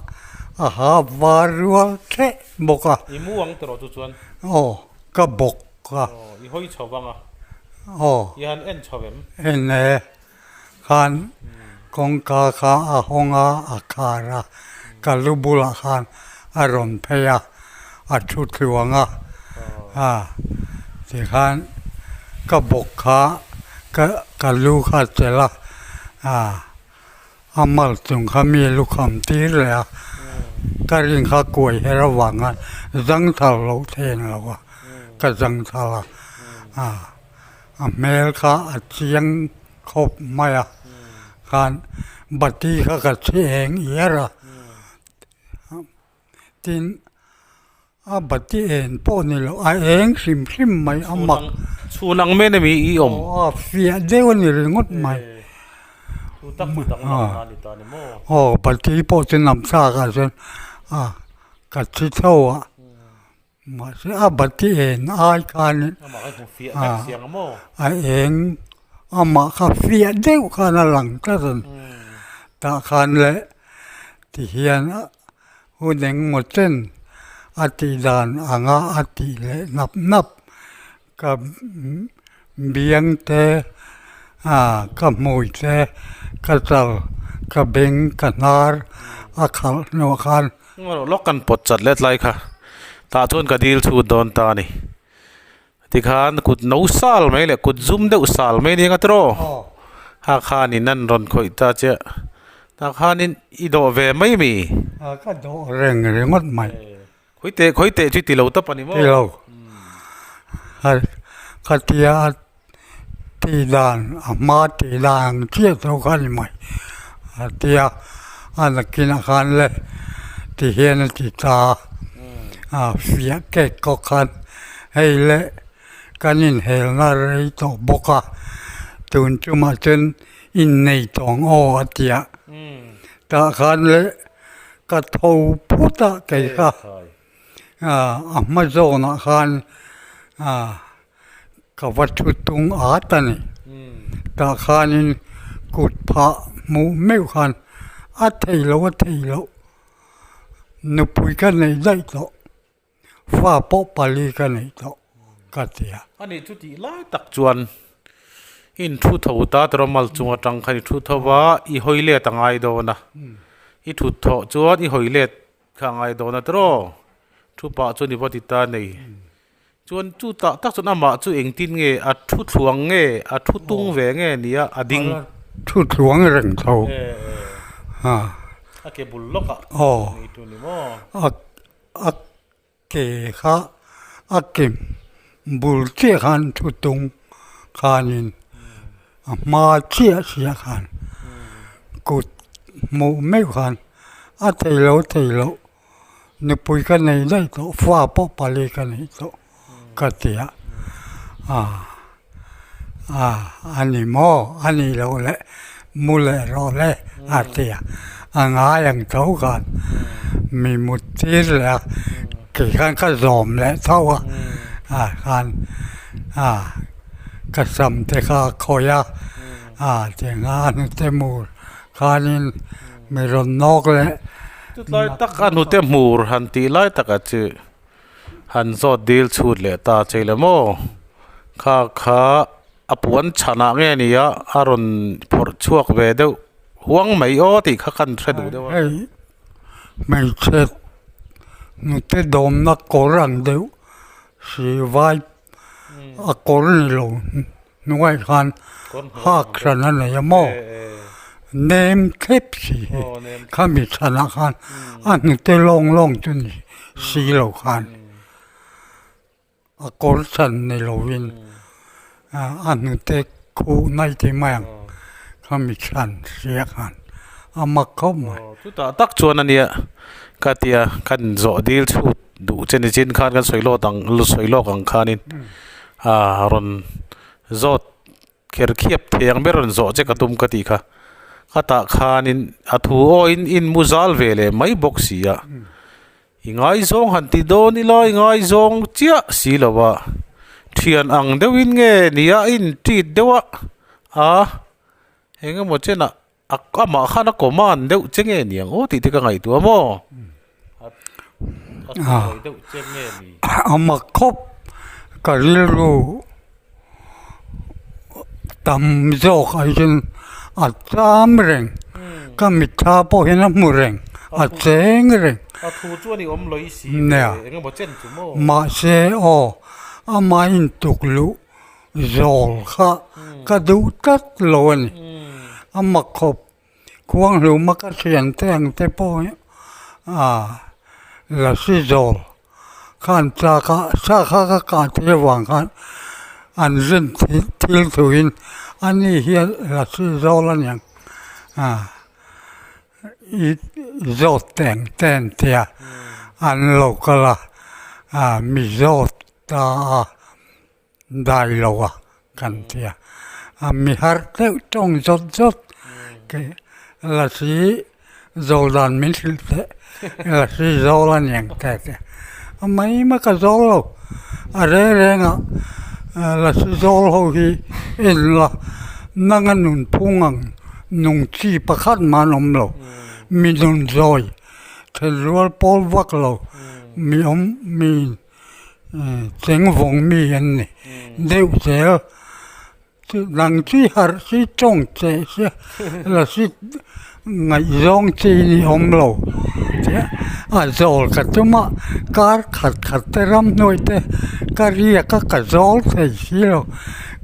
a ha var rual thleh bawk a. I mu ang tawh chu chuan? Aw, ka bawk a. Aw, i hawi chho vang a. Aw. I han en chho em? En e, khan kawngka kha a hawng a, a khar a, ka lu bulah khan a rawn phei a, a thu tluang a, a tikhan ka bawk kha ka ka lu kha a chelh a, a a mal chung kha mi lukham tir leh a, ka rin kha kuai her avang khan zangthal loh theih ang lo a, ka zangthal a, a a hmel kha a chiang khawp mai a, khan bati kha ka chhi eng iar a. Tin, a bati en pawh ni loh, a eng hrim hrim mai a mak. Chhun ang men emi i awm? Aw, a fiah deuh a ni ringawt mai. Chu tak chu danglam na ni ta ni maw? Aw, bati pawh chu nam thlak ah chuan a ka thi tho a, mahse a bati en ai khanin Amah kha i hmu fiah vek siang a maw? A eng amah kha fiah deuh khan a lang tlat a ni. Tah khan leh Ti hian hun engmaw chen a tih dan anga a tih leh nap nap ka biang te ah ka hmui te ka chal ka beng ka hnar a khalh hnuah khan. Engemaw lawk kan pawt chat let lai kha tah chuan ka dil chhut dawn ta a ni. Tikhan kut no sal mai leh kut zum deuh sal mai nia nga tiraw ha khanin an rawn khawih ta chiah tah khanin i dawh ve mai mi. A ka dawh reng ringawt mai. Khawi teh khawi teh chu i ti lo tawp a ni maw? Ti lo. Khatia a tih dan a hma tih dan ang chiah tho kha a ni mai. A tia a nakinah khan le ti hian a ti ta a fiah kek kawk khan. Hei le kan inhelna rei tawh bawk a, tun chumah chuan innei tawng aw a ti a, tah khan le ka tho phut a kei kha a hma zawnah khan ka va thu tung at a ni, tah khanin kut phah hmuh meuh khan a thei lo a thei loh nupui ka nei daih tawh. Fa pawh pali ka neih tawh ka ti a. Ani chu tih lai tak chuan i inthu tho ta tawh a, mal chung atang khan i thu tho va, i hawi let a ngai dawn a, i thut thawh chuan i hawi let kha a ngai dawn a tiraw? Thu pah chuan i va ti ta nei. Chuan chu tah tak chuan amah chu engtin nge a thu thluang nge a thu tung ve nge nia a ding. Thu thluang reng tho. A ke bul lawk ah. Aw. Ni tu ni maw? A a ke kha a ke bul chiah khan thu tung khanin a hma chiah chiah khan kut hmuh meuh khan a thei lo thei loh. Nupui ka nei daih tawh, fa pawh pali ka nei tawh ka ti a, ah ah a ni maw a nih loh leh mu leh rawh le a ti a, a ngai ang tho khan mi mut tir leh a, kei khan ka zawm leh tho a, ah khan ah ka sam te kha a khawih a, ah tiang a hnute mur khanin mi rawn nawk leh. Chutlai tak a hnute hmur han tih lai takah chu han zawt dil chhut leh ta che le maw? Kha kha a puan chhanah nge ni a, a rawn phawrh chhuak ve deuh huang mai aw tih kha kan hre duh deuh a. Hei hmeichhe hnute dawmna kawr ang deuh si vai a kawr ni lo. Hnuai khan hak hran a nei a maw? Nem thlep si hi khami chhanah khan a hnute lawng lawng chu ni si lo khan a kawr chhan ni lovin a hnute khuh nai thei mai ang khami chhan sia khan a mak khawp mai. Chutah tak chuan a nia ka tia kan zawh dil chhut duh che ni chin khan kan sawi lawt ang sawi lawk ang khanin ah rawn zawt kher khiap thei ang ber rawn zawh che ka tum ka tih kha ka tah khanin a thu awiin in mu zal ve leh mai bawk si a i ngaizawng han ti dawn ila i ngaizawng chiah si lo a thian ang deuhin nge nia a in treat deuh a a engemaw chenah A amah khan a command deuh che nge ni ang aw tih te ka ngaihtuah maw? A sawi deuh che nge ni? A mak khawp ka rilru tam zawk aiin a cham reng ka mitthla pawh hian a hmu reng a cheng reng. A thu chuan i awm lawih si ve eng emaw chen chu maw? Mahse aw amah intuk luh Zawl kha ka duh tlat lo a ni. A mak khawp khuanghluma ka thian te ang te pawh hi ah lasi zawl khan chak a sa kha ka kah thei avang khan an rin thil thuin ani hian lasi zawl a niang ah i zawt te ang te an tia an lo kal a ah mi zawt ta a. Dai lo a kan ti a, a mi har deuh tawng zawt zawt ke lasi zawl dan min hrilh teh lasi zawl a niang te te a mai mai ka zawl lo a reng reng ah lasi zawl ho hi en la nang a nun phung ang nung chi pakhat mah an awm lo mi nun zawi thenrual pawl vak lo mi awm mi. Cheng vawng mi an ni deuh zel dang chi harh chi tawng che sia la si ngaihzawng chi ni awm lo a zawl ka tum a kar khat khat te ramhnuai te ka riak a ka zawl thei si lo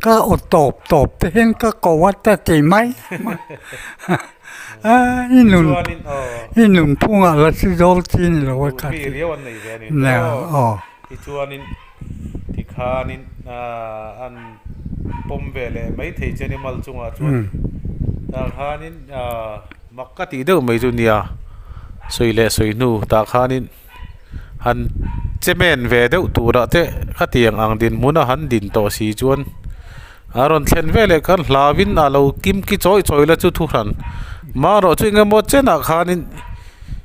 ka aw tawp tawp te hian ka ko a ta ti mai. I nun i nun phungah la chi zawl chi ni lo a kha ti nia aw. Tichuanin tikhanin an pawm ve leh mai thei che ni mal chungah chuan tah khanin mak ka tih deuh mai chu nia sawi leh sawi hnu tah khanin han chemen ve deuh turah te khatiang ang dinhmun a han din tawh si chuan a rawn thlen ve leh khan hlauin a lo kim ki chawi chawi la chu thuhran marawh chu eng emaw chenah khanin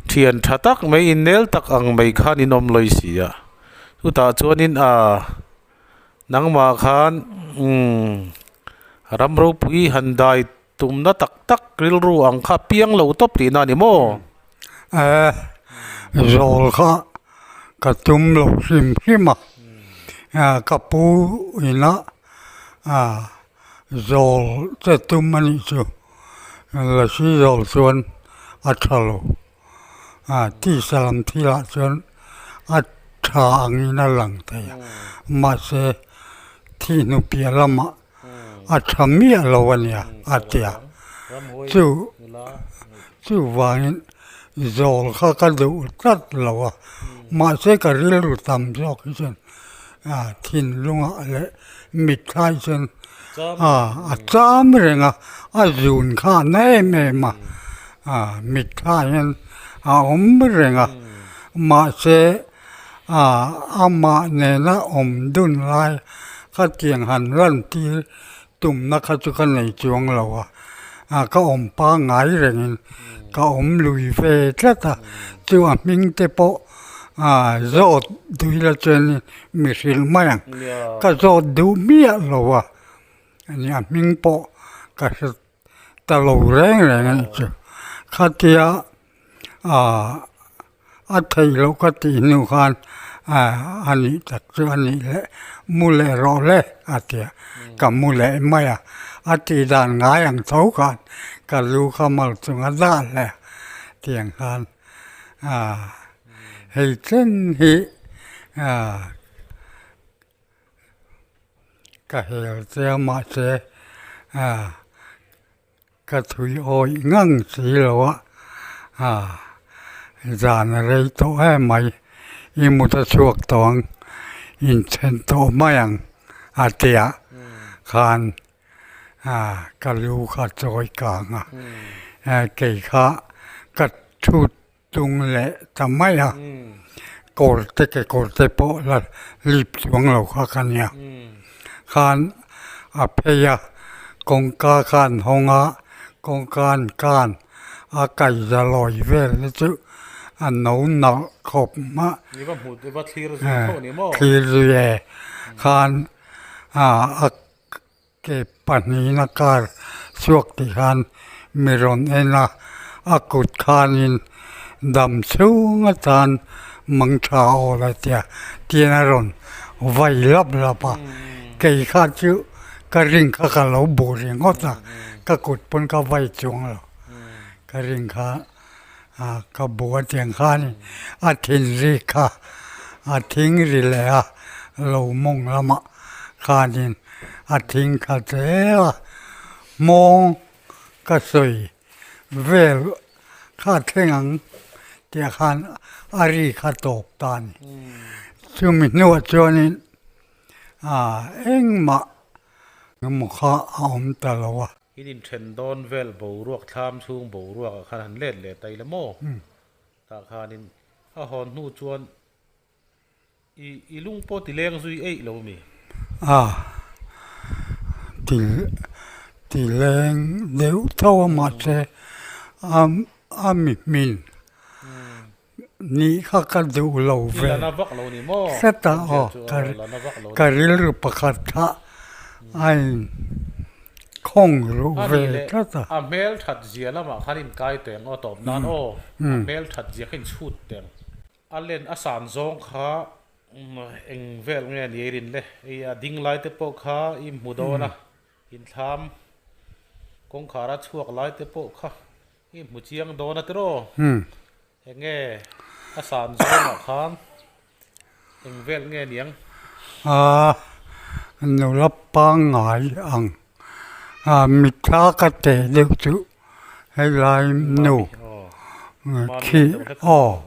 thian tha tak mai innel tak ang mai khan in awm lawi si a chutah chuanin ah nangmah khan umm ram ropui han dai Tumna tak tak rilru ang kha piang lo tawp tihna a ni maw? E, zawl kha ka tum lo hrim hrim a, ka pu ina zawl che tum a nih chu, lasi zawl chuan a tha lo, tisa lam thilah chuan a tha. tha angin a lang thei a, mahse thi hnu piah lamah a tha miah lo a nia a ti a, chu chuvangin zawl kha ka duh tlat lo a, mahse ka rilru tam zawk hi chuan thinlungah leh mitthla hi chuan a cham reng a, a zun kha a na em em a, mitthla hian a awm reng a, mahse amah nena awm dun lai khatiang han lan tir tumna kha chu ka nei chuang lo a, ka awm pangngai rengin ka awm lui ve tlat a, chu a hming te pawh zawt dui la chuan mi hrilh mai ang, ka zawt duh miah lo a, a hming pawh ka hre ta lo reng reng a ni chu, khatia a theih loh ka tih hnu khan a nih tak chu a nih leh mu leh rawh le a ti a, ka mu leh mai a, a tih dan ngai ang tho khan ka lu kha mal chung a dah hle a tiang khan hei chen hi Ka hel che a mahse ka thui awih ngang si lo a, zan a rei tawh em mai, i mut a chhuak tawh ang, inthen tawh mai ang a ti a, khan ka lu kha chawi kang a, kei kha ka thut Tung leh ta mai a, kawr te kekawr te pawh la lip chuang lo kha ka nia. Khan a phei a, kawngka kha an hawng a, kawngka an kan a kaihza lawi vel te chu a no nalh khawp mah. Thlir zui e. Khan a Ke pahnihna kar chhuak tih khan mi rawn en a, a kut khanin dam chhung atan mang tha awl a tia tiin a rawn vai lap lap a, kei kha chu ka ring kha ka lo bu ringawt a, ka kut pawn ka vai chuang lo, ka ring kha ka bu a tiang khanin a thinri kha a thing ri leh a lo mawng lamah khanin a thing kha zel a, hmawng ka sawi vel kha thleng ang tih ah khan a ri kha tawp ta a ni. Chumi hnuah chuanin engmah emaw kha a awm ta lo a. In inthen dawn vel boruak thlam chhung boruak ah khan han let leh ta ila maw? Tah khanin a hawn hnu chuan I i lung pawh ti leng zui eih lo mi? A, ti ti leng deuh tho a mahse a a mi hmin nih kha ka duh lo ve. I la na vak lo ni maw? Hretah aw ka ka rilru pakhat kha a in khawng ruh ve tlat a. A hmel that zia lamah khan inkai teng aw tawp nan aw, a hmel that zia kha inchhut teng. A len a san zawng kha eng vel nge ni ei rin le? Hei a ding lai te pawh kha i hmu dawn a, inthlam kawngkhar a chhuak lai te pawh kha i hmu chiang dawn a tiraw? Eng nge a san zawngah khan eng vel nge niang? A nula pangngai ang a mitthla ka teh deuh chu Helai nu khi aw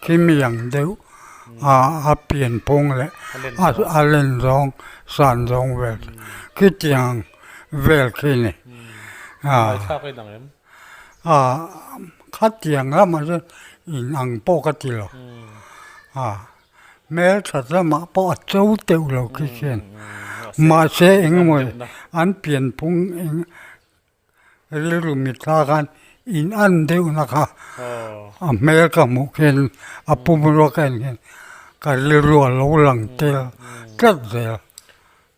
khi mi ang deuh a a pian phung leh a len zawng san zawng vel khitiang vel khi ni a khatiang lamah chuan in ang pawh ka ti lo a hmeltha lamah pawh a cho teuh lo khi khian mahse engemaw an pian phung eng. Rilru mitthla khan in an deuhna kha a hmel ka hmuh khian a pumrua ka en khian ka rilru a lo lang tel tlat zel.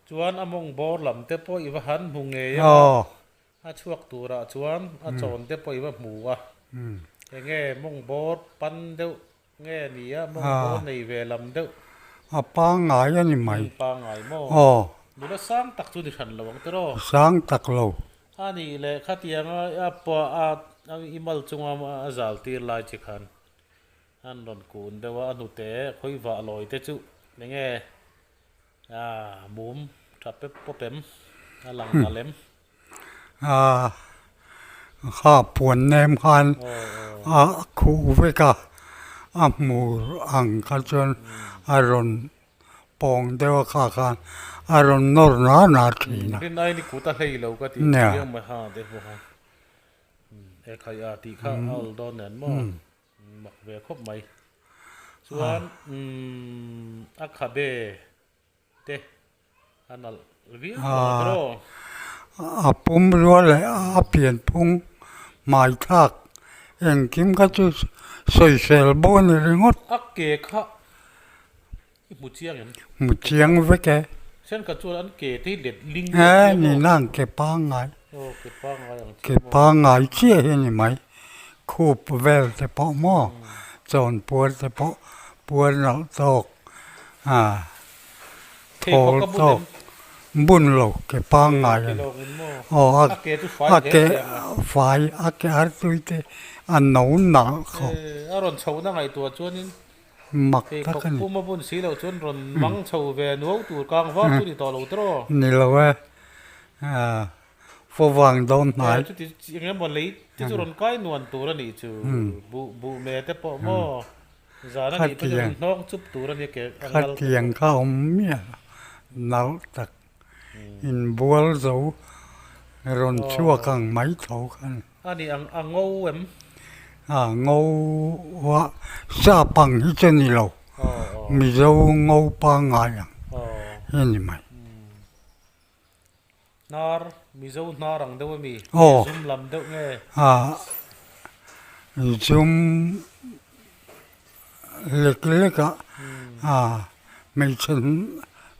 Chuan a mawng bawr lam te pawh i va han hmu ngei a, a chhuak turah chuan a chawn te pawh i va hmu a, enge mawng bawr pan deuh nge ni a, mawng bawr nei ve lam deuh. A pangngai a ni mai. Pangngai maw? Aw. Nula sang tak chu ni hran lo ang tiraw? Sang tak lo. A nih leh khatianga a pua a i mal chunga a zal tir lai chi khan. An rawn kun deuh a, a hnute khawi vah lawi te chu eng nge ah mum tha pep pawp em a lang nalh em. Ah kha puan nem khan a khuh vek a, a hmur ang kha chuan a rawn pawng deuh a kha khan a rawn nawr na na thin a. Rin aiin i kut a hlei lo ka tih chiang mai ha te pawh khan e khai a tih kha a awl dawn nen maw. Mak ve khawp mai. Chuan umm a khabe te a nalh viau tawh ang tiraw? A pum rual leh a pian phung hmai thlak engkim kha chu sawisel bawk a ni ringawt. A ke kha i hmu chiang em? Hmu chiang vek e. Thenkhat chuan an ke te hi let ling deuh chiang maw? E ni nang ke pangngai. Aw ke pangngai ang chiah maw? Ke pangngai chiah hi a ni mai. Khup vel te pawh maw chawn puar te pawh puar nalh tawk a thawl tawk bun lo ke pangngai a ni. Aw a ke fai a ke artui te a no nalh khawp. A rawn chhohna ngaihtuah chuanin Mak tak a ni. Pheikhawk pum a bun si loh chuan rawn mang chho ve nuau tur kang var chu ni tawh lo tiraw? Ni lo e. Fo vang dawn hnai. Chuti eng emaw lei te chu rawn kai nuan tur a nih chu. Buh buh me te pawh maw zan a nih pawh chu rawn hnawng chup tur a nia ke a ngal te pawh. Khatiang kha awm miah nalh tak inbual zo rawn chhuak ang mai tho kha a ni. A ni ang a ngo em? A ngo a sap ang hi chu ni lo, Mizo ngo pangngai ang hi a ni mai. Hnar, Mizo hnar ang deuh a mi? Zum lam deuh nge? A zum lek lek a, a hmeichhe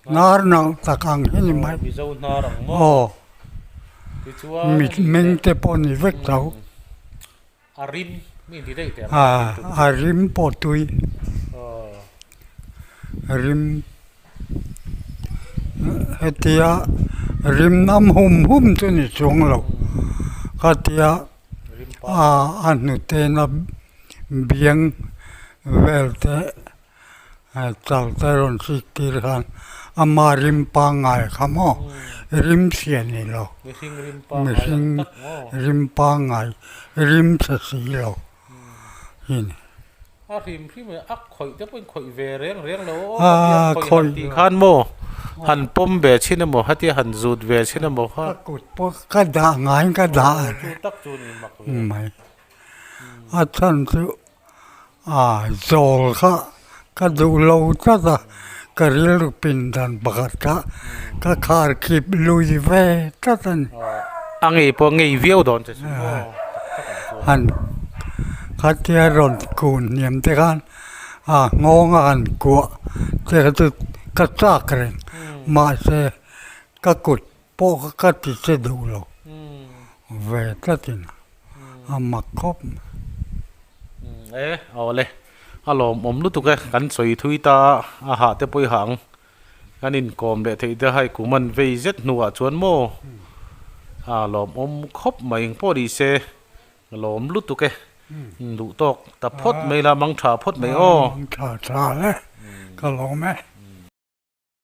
hnar nalh tak ang hi ni mai. Mizo hnar ang maw? Aw. Tichuan. Mit meng te pawh ni vek tho. A rim mi inti daih teh ang. A a rim pawh tui. Aw. Rim hetia rim nam hum hum chu ni chuang lo. Khatia a a hnute na biang vel te chal te rawn hrik tir khan ama rim pangngai kha maw rim chhia ni lo mihring rim pangngai rim chhe si lo hi ni. A hrim hrim e a khawih te pawhin khawih ve reng reng lo aw khawih han tih khan maw han pawm ve chhin emaw hetia han zut ve chhin emaw kha. Ka kut pawh ka dah ngaiin ka dah a chu tak chu ni mak ve. Mai a chhan chu a zawl kha ka duh lo tlat a ka rilru pin dan pakhat kha ka khar khip lui ve tlat a ni. A ngei pawh ngei viau dawn che chu maw tak tak ang chuan. Han khatia rawn kun hniam te khan a nghawng a han kuah te kha chu ka chak reng mahse ka kut pawh kha ka ti che duh lo ve tlatin a mak khawp mai. E awle a lawmawm lutuk e kan sawi thui ta a hah te pawh i hah ang. Kan inkawm leh theih te hai kum an vei zet hnuah chuan maw a lawmawm khawp mai eng pawh ni se lawm lutuk e duh tawk ta phawt mai la mang tha phawt mai aw. Mang tha tha le ka lawm e.